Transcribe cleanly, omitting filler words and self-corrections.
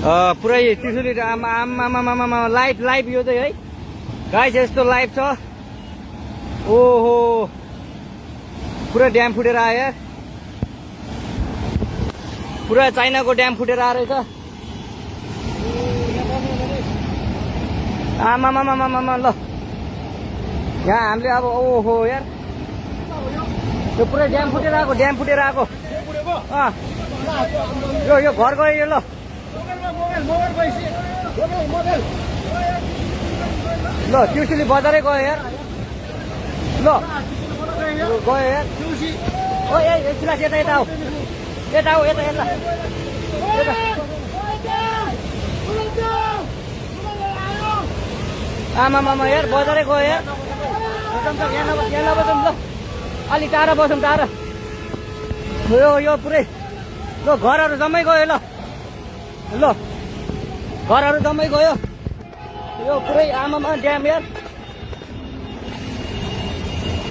पुरै त्रिशुली आमा लाइभ यो चाहिँ है गाइस यस्तो लाइभ छ। ओहो पुरा ड्याम फुटेर आयो यार, पुरा चाइनाको ड्याम फुटेर आएर रहेछ। आमा ल यहाँ हामीले अब ओहो यार यो पुरै ड्याम फुटेर आएको यो घर गयो यो। ल ल त्रिशुली बजारै गयो यार। ल गयो यार। ओ एकछिन यता आऊ यता आमा यार बजारै गयो यार। यहाँ नबसौँ ल, अलि टाढा बसौँ टाढा। यो पुरै ल घरहरू जम्मै गयो। ल घरहरू जम्मै गयो। यो पुरै आमामा ड्याम यार।